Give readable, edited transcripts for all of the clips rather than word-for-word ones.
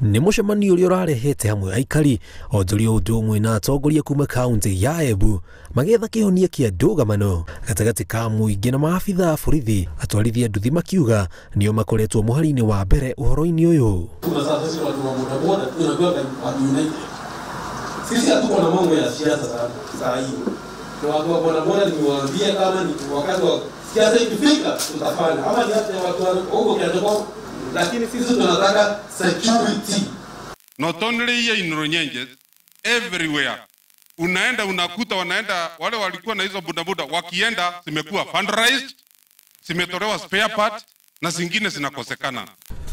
Nĩ mũcemanio ũrĩa ũrarehete hamwe aikari onjoria ũndũ ũmwe na atongoria kuma kaunti ya Embu magĩetha kĩhonia kĩa ndũgamano gatagatĩ ka mũingĩ na maabitha a borithi. Atwarithia nduthi makiuga nĩo makoretwo mũhari-inĩ wa mbere ũhoro-inĩ ũyũ. Sasa watu wa bodaboda tunakuwa watu united. Sisi hatuko na mambo ya siasa sana saa hii. Na watu wa bodaboda nimewaambia kama ni wakati wa siasa ikifika tutafanya, ama ni hata watu wa huko Kianjokoma, lakini sisi tunataka security. Not only here in Runyenjes, everywhere. Unaenda unakuta wanaenda wale walikuwa na hizo bodaboda wakienda zimekuwa fundraised, zimetolewa spare part na zingine zinakosekana.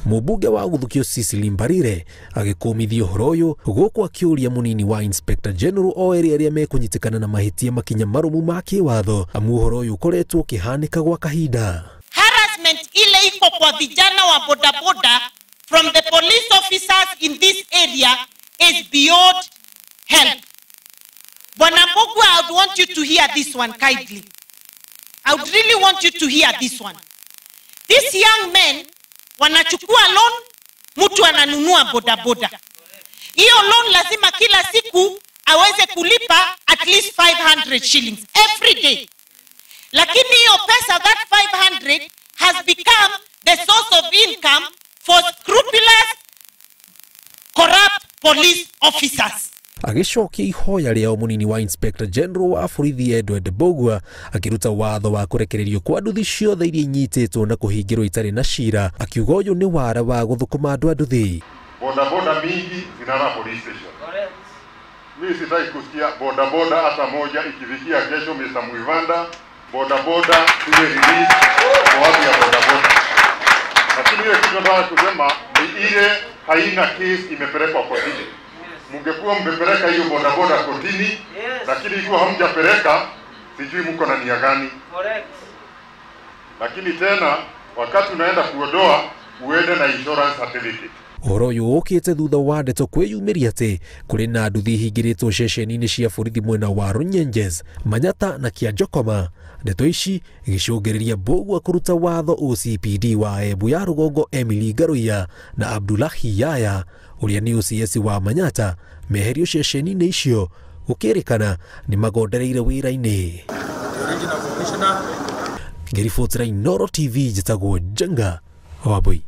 Mũmbunge wa Gũthukio Cecily Mbarire agĩkũmithia ũhoro ũyũ gũkũ akĩũria mũnini wa Inspector General o erĩ arĩa mekũnyitĩkana na mahĩtia makinya marũmu ma kĩwatho, amu ũhoro ũyũ ũkoretwo ũkĩhanĩka gwa kahinda. Harassment ile iko kwa vijana wa bodaboda from the police officers in this area is beyond help. Bwana Mbugua, I would want you to hear this one kindly. I would really want you to hear this one. These young men wanachukua loan, mtu ananunua bodaboda. Hiyo loan lazima kila siku aweze kulipa at least 500 shillings every day. Lakini hiyo pesa, that 500 has become the source of income for scrupulous corrupt police officers. Agĩcokia ihoya rĩao mũnini wa Inspector General wa borithi Edward Mbugua akĩruta watho wa kũrekererio kwa nduthi ciothe iria inyitĩtwo na kũhingĩrwo itarĩ na cira, akiuga ũyũ nĩ wara wa gũthũkũma andũ a nduthi. Bodaboda mingi zinara police station. Mimi sitaki kusikia bodaboda hata moja ikifikia kesho. Mr. Mwivanda, bodaboda iwe release kwa watu ya bodaboda. Lakini ile kitu nataka kusema ni ile haina case imepelekwa kotini. Mungekuwa mmepeleka hiyo bodaboda kotini, lakini ikiwa hamjapeleka sijui mko na nia gani. Lakini tena wakati unaenda kuondoa uende na insurance certificate. Ũhoro ũyũ ũkĩte thutha wa ndeto kwĩyumĩria atĩ kũrĩ na nduthi ihingĩrĩtwo ceceni-inĩ cia borithi mwena wa Runyenjes, Manyata na Kianjokoma. Ndeto ici igĩcũngĩrĩria Mbugua kũruta watho OCPD wa Embu ya rũgongo Emily Ngaruiya na Abdullahi Yaya ũrĩa nĩ OCS wa Manyata meherio ceceni-inĩ icio gũkĩrĩkana nĩ magondereire wĩra-inĩ. Ngĩribotera Inooro TV, njĩtagwo Njenga Wambui.